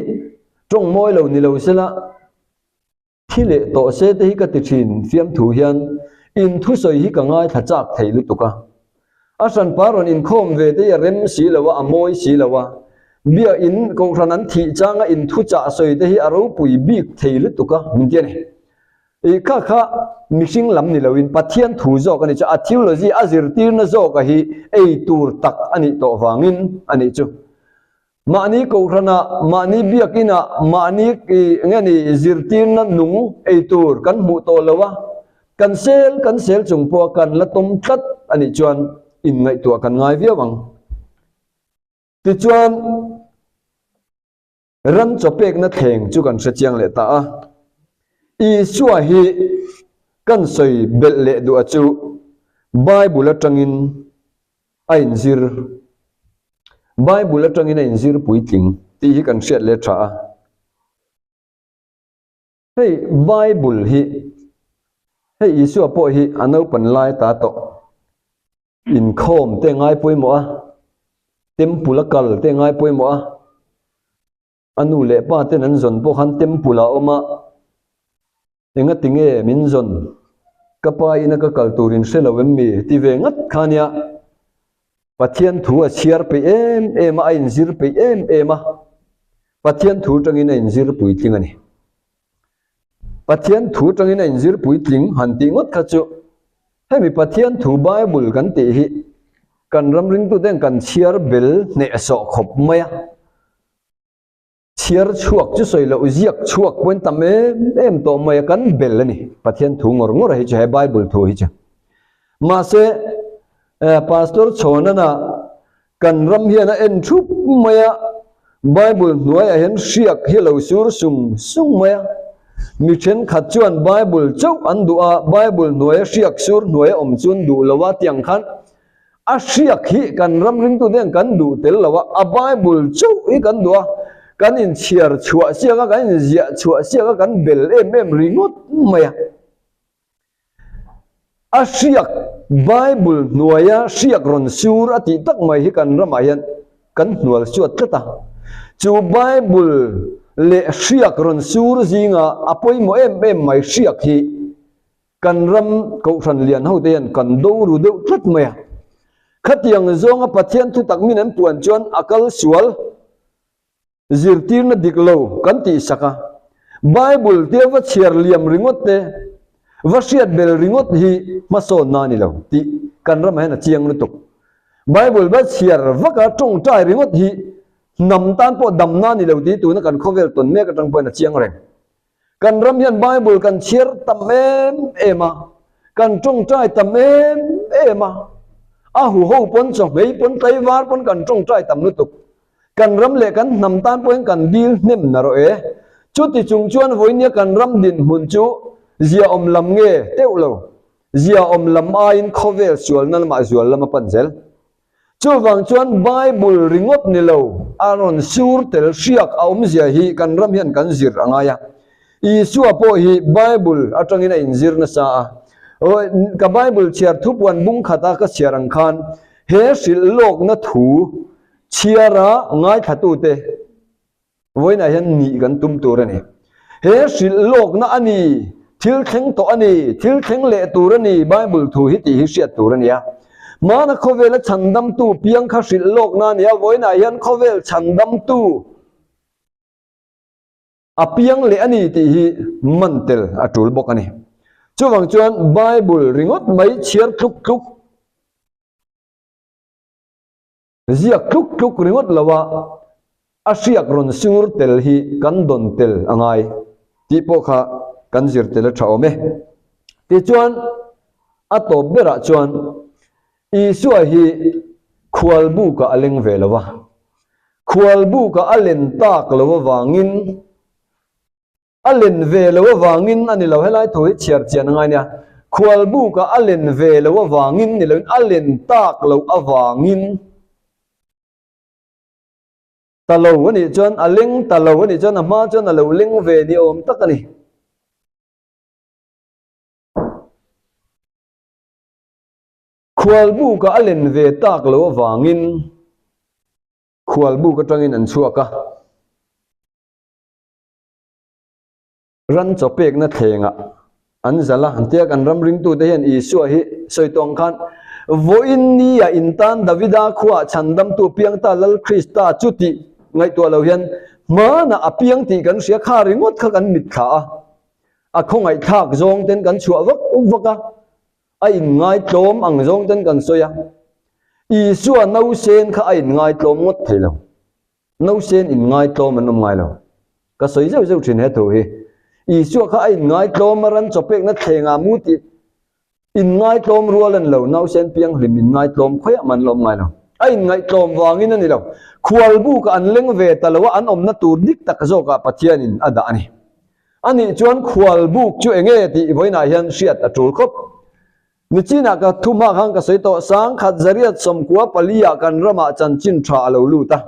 tawng mawi lo ni lo sela thi leh tawh se te hi ka ti thin fiamthu hian in thusawi hi ka ngaithla chak thei lutuk a. A hranpa rawn inkhawm ve te hi a rem si lo a, a mawi si lo a. Biakinn kohhran an thih changa inthuchah sawi te hi a ropui bik thei lutuk a, min ti a ni. I kha kha mihring lam ni loin Pathian thu zawk a ni chu, a theology a zirtirna zawka hi ei tur tak a nih tawh vangin a nih chu. Mahni kohhranah, mahni biakinah, mahni nge ni zirtirna nung ei tur kan hmuh tawh lo a, kan sel kan sel chung pawha kan la tawm tlat a nih chuan inngaihtuah kan ngai viau ang. Tichuan, ran chaw pekna thleng chu kan hre chiang leh ta a. Isua hi kan sawi belh leh duh a chu Bible atangin a inzir, Bible atangin a inzir puitling tih hi kan hriat leh tha a. Hei Bible hi, hei Isua pawh hi a naupan lai ta tawh inkhawm te ngai pawimawh a, temple a kal te ngai pawimawh a, A nu leh pa ten an zawn pawh khan temple ah a awm a, engati nge min zawn? Ka pa ina ka kal tur in hre lo em mi? ti ve ngat kha nia. Pathian thu a chhiar peih em em a, a inzir peih em em a, Pathian thu tangin a inzir puitling a ni. Pathian thu tangin a inzir puitling han tih ngawt kha chu hemi Pathian thu Bible kan tih hi kan ram ringtuten kan chhiar bel hnehsawh khawp mai a. Chhiar chhuak chu sawi loh ziak chhuak pawhin tam em em tawh mai a, kan bel a ni Pathian thu ngawr ngawr hi chu he Bible thu hi chu. Mahse Pastor Chhawnana kan ram hian a en thup mai a, Bible hnuaiah hian hriak hi a lo sur sung sung mai a. Mi thenkhat chuan Bible chauh an duh a, Bible hnuaia hriak sur hnuaia awm chu an duh lo a tiang khan A hriak hi kan ram ringtute hian kan duh tel lo a, a Bible chauh hi kan duh a, kan inchhiar chhuah siak a, kan inziah chhuah siak a, kan bel em em ringawt mai a. A hriak Bible hnuaia hriak rawn sur a tih tak mai hi kan ramah hian kan hnual suat tlat a. Chu Bible leh hriak rawn sur zinga a pawimawh em em mai hriak hi Kan ram Kohhran lian hote hian kan do ru deuh tlat mai a. Khatiang zawnga Pathian thutak min an puan chuan a kal sual zirtirna dik lo kan tihsak a. Bible tia va chhiar liam ringawt te, va hriat bel ringawt hi hmasawnna a ni lo tih kan ramah hian a chiang lutuk. Bible va chhiar vaka tawngtai ringawt hi hnam tan pawh damna a ni lo tih tuna kan khawvel tawn mek atang pawhin a chiang reng. Kan ram hian Bible kan chhiar tam em em a, kan tawngtai tam em em a, a huho pawn chawhmei pawn tlaivar pawn kan tawngtai tam lutuk. Kan ram leh kan hnam tan pawhin kan dil hnem na rawh e. Chuti chung chuan vawinia kan ram dinhmun chu ziaawm lam nge teuh lo, ziaawm lam aiin khawvel sualna lamah zual lam a pan zel. Chuvang chuan Bible ringawt ni lo, a rawn sur tel hriak a awmzia hi kan ram hian kan zir a ngai a. Isua pawh hi Bible atangin a inzir nasa a. Ka Bible chhiar thupuan bung khata ka chhiar ang khan he hrilh lawkna thu chhiara ngaithlatute, Vawiinah hian nih kan tum tur a ni. He hrilh lawkna a ni, thil thleng tawh a ni, thil thleng leh tur a ni, Bible thu hi tih hi hriat tur a ni a. Hmana khawvela chhandamtu piang kha hrilh lawkna a ni a, vawiinah hian khawvel chhandamtu a piang leh a ni tih hi man tel a tul bawk a ni. Chuvang chuan Bible ringawt mai chhiar tluk tluk. Ziak tluk tluk ringawt lo a, a hriak rawn sur tel hi kan dawn tel a ngai tih pawh kha kan zir tel a tha awm e. Tichuan, a tawp berah chuan Isua hi khual bukah a leng ve lo a, khual bukah a len tak lo avangin, A len ve lo avangin a ni lo, helai thu hi chhiar chian a ngai nia. Khualbukah a len ve lo avangin ni loin a len tak loh avangin ta lo a nih chuan a leng ta lo a nih chuan a hma chuan a lo leng ve ni awm tak a ni. Khualbukah a len ve tak lo avangin khualbuk atangin an chhuak a. Ran chaw pekna thlengah an zal a, an tia kan ram ringtute hian Isua hi sawi tawh ang khan, Vawiin nia in tan Davida khuaah chhandamtu piang ta Lal Krista chu tih ngaihtuah lo hian hmanah a piang tih kan hria kha ringawt kha kan mitthla a, a khawngaihthlak zawng ten kan chhuah vak vak a, a inngaitlawm ang zawng ten kan sawi a, Isua nausen kha a inngaitlawm ngawt thei lo. Nausen inngaitlawm an awm ngai lo. Ka sawi zeuh zeuh thin he thu hi. Isua kha a inngaitlawm a ran chawpekna thlengah mu tih inngaitlawm rual a ni lo. Nausen pianghlim inngaitlawm khawiah mah an la awm ngai lo. A inngaihtlawm vangin a ni lo. Khualbukah an leng ve ta lo a, an awmna tur dik tak zawkah Pathianin a dah a ni. Anih chuan khualbuk chu eng nge tih vawiinah hian hriat a tul khawp. Nichinah ka thu hma khan ka sawi tawh, sangkhat zariat 94 ah kan ramah chanchin tha a lo lut a.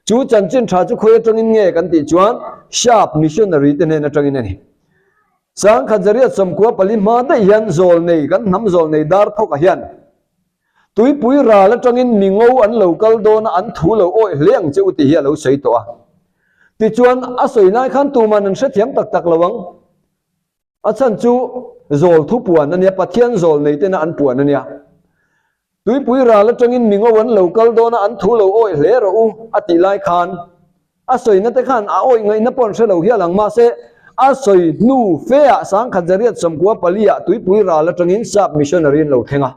Chu chanchin tha chu khawi atangin nge kan tih chuan Sharp Missionary te hnen atangin a ni. 1194 hma daih hian zawlnei, kan hnam zawlnei dar phawkah hian tuipui ral atangin mi ngo an lo kal dawn a, an thu lo awih hle ang che u tih hi a lo sawi tawh a. Tichuan a sawi lai khan tuman an hrethiam tak tak lo ang. A chhan chu zawl thu puan a nia, Pathian zawl nei tena an puan a nia. Tuipui ral atangin mi ngo an lo kal dawn a, an thu lo awih hle rawh u a tih lai khan a sawina te khan a awih ngaihna pawh an hre lo hial ang. Mahse, a sawi hnu feah 1994 ah tuipui ral atangin sap missionary an lo thleng a.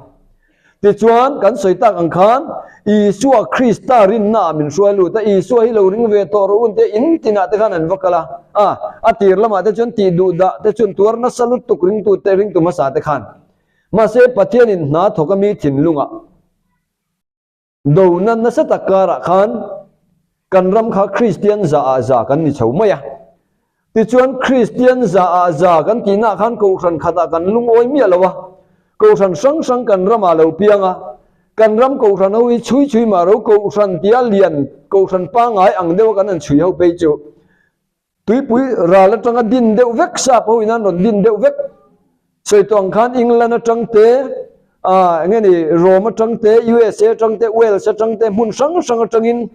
Tichuan, kan sawi tak ang khan, Isua Krista rinnaah min hruai lut a, Isua hi lo ring ve tawh rawh u tia in tinah te khan an va kal a. A, a tir lamah te chuan tih duh dah te chuan tuar nasa lutuk ringtu te, ringtu hmasa te khan. Mahse, Pathianin hna thawk a mi thinlungah dona nasa tak karah khan kan ram kha Kristian za ah za kan ni chho mai a. Tichuan Kristian za ah za kan tihnaah khan Kohhran khatah kan lungawi miah lo a, Kohhran hrang hrang kan ramah lo piang a, kan ram Kohhran ho hi chhui chhui mah ro Kohhran tia lian Kohhran pangngai ang deuha kan han chhui ho phei chu Tuipui ral atanga din deuh vek sap ho in an rawn din deuh vek. Sawi tawh ang khan England atang te, ah eng nge ni Rome atang te, USA atang te, Wales atang te hmun hrang hrang atangin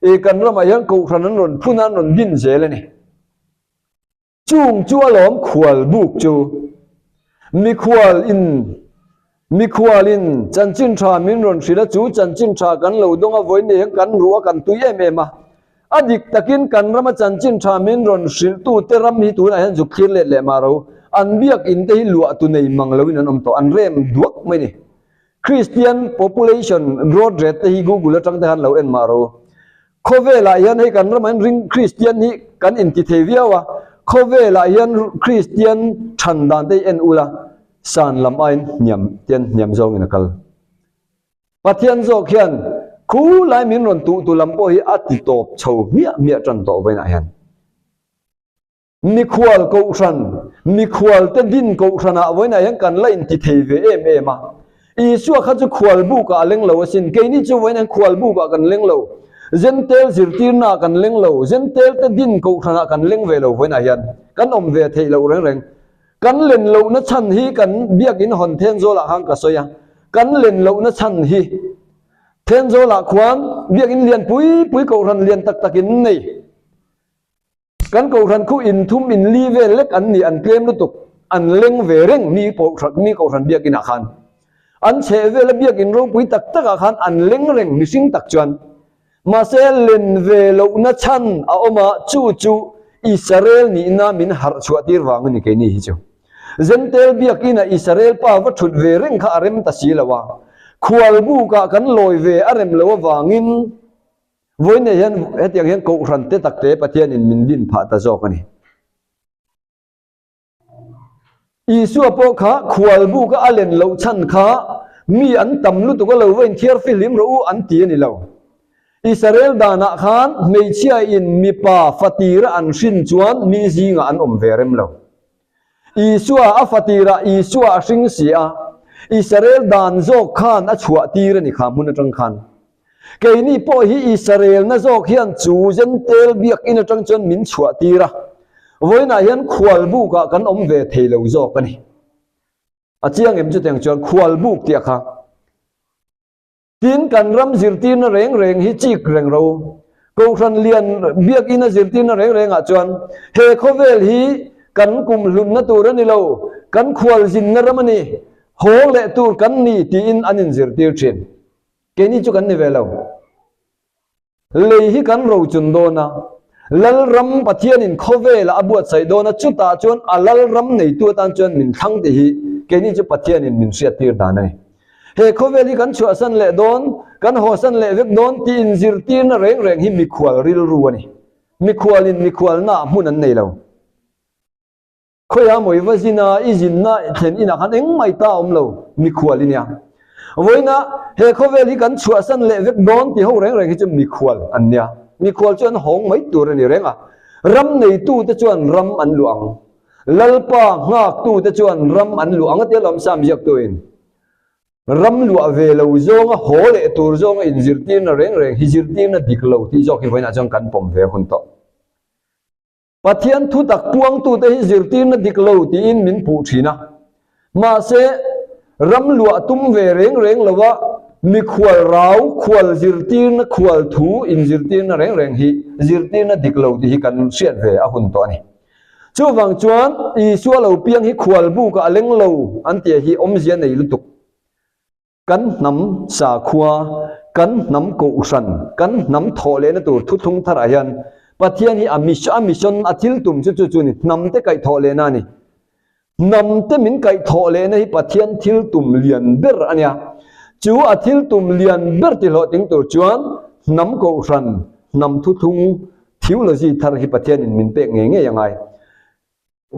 i kan ramah hian Kohhran an rawn phun a an rawn din zel a ni. Chung chu alawm khual buk chu mikhual in Mikhual in chanchin tha min rawn hrilh a, chu chanchin tha kan lo dawng a, vawiin hian kan ruh a, kan tui em em a. A dik takin kan rama chanchin tha min rawn hrilh tu te ram hi tunah hian zuk thlir let leh mah ro, an biakin te hi luah tu nei mang loin an awm tawh, an rem duak mai ni. Christian population growth rate te hi Google atang te khan lo en mah ro. Khawvelah hian hei kan ramah hian ring Kristian hi kan inti thei viau a, khawvelah hian Kristian than dan te hi en ula san lam aiin hniam tian hniam zawngin a kal. Pathian zawk hian khu lai min rawn tuh tu lam pawh hi a ti tawp chho hmiah hmiah tan tawh vawiinah hian. Mikhual Kohhran, mikhualte din Kohhranah vawiinah hian kan la inti thei ve em em a. Isua kha chu khual bukah a leng lo asin. Keini chu vawiinah hian khual bukah kan leng lo. Zentel zirtirnaah kan leng lo. Zentelte din Kohhranah kan leng ve lo vawiinah hian. Kan awm ve theih loh reng reng. Kan len lohna chhan hi kan biakin hawn Thenzawlah khan ka sawi a. Kan len lohna chhan hi Thenzawlah khuan biakin lian pui pui Kohhran lian tak takin nei. Kan Kohhran khu in thum in li vel lek an ni, an tlem lutuk, an leng ve reng mi Kohhran mi Kohhran biakinah khan. An chheh vela biakin ropui tak takah khan an leng reng mihring tak chuan. Mahse len ve lohna chhan a awm a, chu chu Israel nihna min harh chhuah tir vang a ni keini hi chu. Zentel biakinah Israel pa va thut ve reng kha a rem ta si lo a, khualbukah kan lawi ve a rem lo avangin, Vawiin hian hetiang hian Kohhran te tak te Pathianin min din phah ta zawk a ni. Isua pawh kha khualbuka a len loh chhan kha mi an tam lutuk a lo va inthiar fihlim rawh u an ti a ni lo. Israel danah khan hmeichhia in mipa fatira an hrin chuan mi zingah an awm ve rem lo. Isua a fatirah Isua a hring si a, Israel dan zawk khan a chhuah tir a ni kha hmun atang khan. Keini pawh hi Israelna zawk hian chu Zentel biakin atang chuan min chhuah tir a, vawiinah hian khualbukah kan awm ve thei lo zawk a ni. A chiang em chutiang chuan khualbuk tih a kha. Tin, kan ram zirtirna reng reng hi chik reng ro. Kohhran lian biakina zirtirna reng rengah chuan he khawvel hi kan kum hlunna tur a ni lo, kan khualzinna ram a ni, hawng leh tur kan ni tiin an inzirtir thin. Keini chu kan ni ve lo. Lei hi kan rochun dawn a, Lalram Pathianin khawvelah a buatsaih dawn a, chutah chuan a Lalram neitu atan chuan min thlang tih hi keini chu Pathianin min hriattir dan a ni. He khawvel hi kan chhuahsan leh dawn, Kan hawsan leh vek dawn tih inzirtirna reng reng hi mikhual rilru a ni. Mikhualin mikhualnaah hmun an nei lo. Khawiah mawi va zin a, i zinna thlen inah khan engmah i ta awm lo, mikhual i nia. Vawiina he khawvel hi kan chhuahsan leh vek dawn tih ho reng reng hi chu mikhual an nia. Mikhual chu an hawng mai tur a ni reng a. Ram neitute chuan ram an luah ang. Lalpa nghaktute chuan ram an luah ang a tia lawmsam ziaktuin. Ram luah ve lo zawnga haw leh tur zawnga inzirtirna reng reng hi zirtirna dik lo tih zawk hi vawiinah chuan kan pawm ve hun tawh. Pathian thutak puangtute hi zirtirna dik lo tiin min puh thin a. Mahse, ram luah tum ve reng reng lova mikhual rau khual zirtirna khual thu inzirtirna reng reng hi zirtirna dik lo tih hi kan hriat ve a hun tawh a ni. Chuvang chuan Isua lo piang hi khual bukah a leng lo an tih hi awmzia nei lutuk. Kan hnam sakhua, kan hnam kohhran, kan hnam thawh lehna tur thuthlung tharah hian Pathian hi a a mission, a thil tum chu chu chu a ni, hnam te kaih thawh lehna a ni. Hnam te min kaih thawh lehna hi Pathian thil tum lian ber a nia. Chu a thil tum lian ber tihlawhtling tur chuan hnam kohhran, hnam thuthlung, theology thar hi Pathianin min pek ngei ngei a ngai.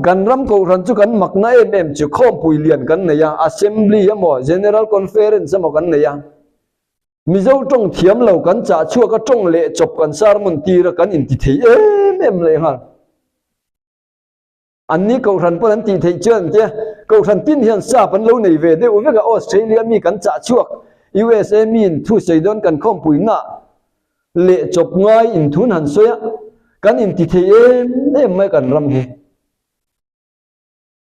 Kan ram kohhran chu kan makna em em chu khawmpui lian kan nei a, Assembly emaw General Conference emaw kan nei a. Mizo tawng thiam lo kan chah chhuak a tawng leh chawp kan sermon tir a kan inti thei em em leh nghal. Anni kohhran pawn an tih theih chuan tia kohhran tin hian sap an lo nei ve deuh vek a, Australia mi kan chah chhuak, USA miin thu sawi dawn kan khawmpui na leh chawp ngai inthun han sawi a, kan inti thei em em mai kan ram hi.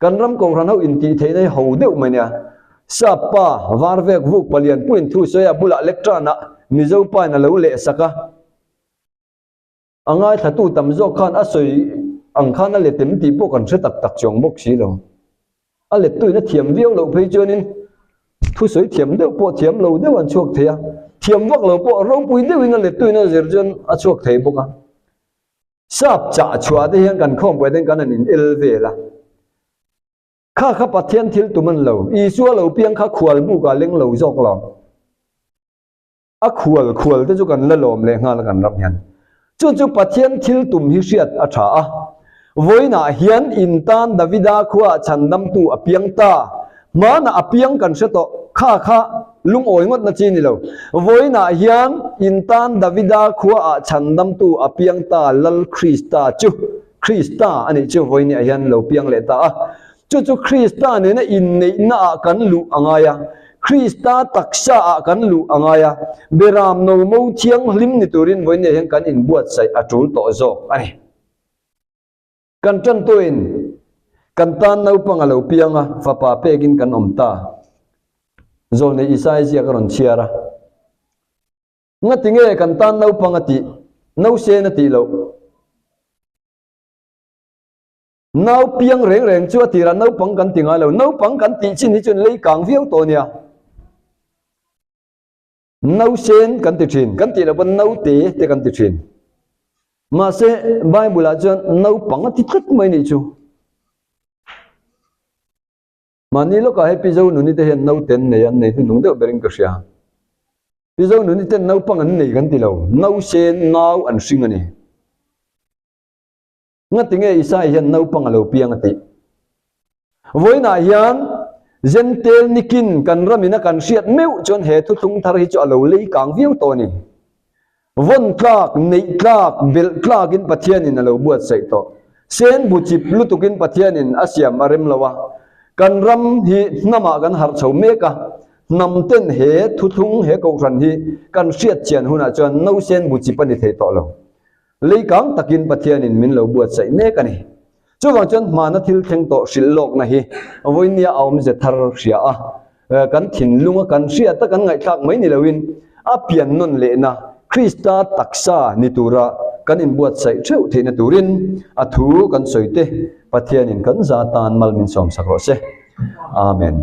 Kan ram kohhran ho intih theihna hi ho deuh mai nia. Sap pa var vek vuk palian puiin thu sawi a bulah lectern ah Mizo pa in a lo leh sak a. A ngaithlatu tam zawk khan a sawi ang khan a let em tih pawh kan hre tak tak chuang bawk si lo. A lettuin a thiam viau loh phei chuanin thusawi thiam deuh pawh thiam lo deuh an chhuak thei a, thiam vak lo pawh ropui deuhin a lettuin a zir chuan a chhuak thei bawk a. Sap chah chhuah te hian kan khawmpuiah te hian kan han in el vel a. Kha kha Pathian thil tum a ni lo, Isua lo piang kha khual bukah leng lo zawk lo. A khual khual te chu kan la lawm leh nghal a kan ram hian. Chu chu Pathian thil tum hi hriat a tha a. Vawiinah hian in tan Davida khuaah chhandamtu a piang ta. Hmanah a piang kan hre tawh. Kha kha lungawi ngawt na chi ni lo. Vawiinah hian in tan Davida khuaah chhandamtu a piang ta Lal Krista chu Krista a nih chu vawiinah hian lo piang leh ta a. Chu chu Krista nena inneihnaah kan luh a ngai a, Krista taksaah kan luh a ngai a, Beram no mo thianghlim ni turin vawiinah hian kan inbuatsaih a tul tawh zawk a ni. Kan tantuin kan tan naupang a lo piang a, fapa pekin kan awm ta. Zawlnei Isaiah ziak a rawn chhiar a. Ngati nge kan tan naupang a tih, nausen a tih loh? Nau piang reng reng chu a tirah naupang kan ti ngai lo. Naupang kan tih chin hi chuan lei kang viau tawh a nia. Nausen kan ti thin. Kan tih loh pawn naute te kan ti thin. Mahse Bible ah chuan naupang a ti tlat mai nih chu. Mahni lawkah hei Pi Zonuni te hian naute an nei a, an nei hnuhnung deuh berin ka hria. Pi Zonuni ten naupang an nei kan ti lo. Nausen nau an hring a ni. Ngati nge Isai hian naupang a lo piang a tih? Vawiinah hian Zentel nikin kan ramin a kan hriat meuh chuan he thuthlung thar hi chu a lo lei kang viau tawh a ni. Vawn tlak, neih tlak, belh tlakin Pathianin a lo buatsaih tawh. Sen bu chip lutukin Pathianin a siam a rem lo a. Kan ram hi hnamah kan harh chho mek a, hnam ten he thuthlung, he kohhran hi kan hriat chian hunah chuan nausen bu chip a ni thei tawh lo. Leikang takin Pathianin min lo buatsaih mek a ni. Chuvang chuan hmana thil thleng tawh hrilh lawkna hi vawinia a awmze thar hria a, kan thinlunga kan hriata kan ngaihthlak mai ni loin a pian nawn lehna Krista taksa ni tura kan inbuatsaih theuh theihna turin a thu kan sawi te Pathianin kan za tan mal min sawmsak rawh se. Amen.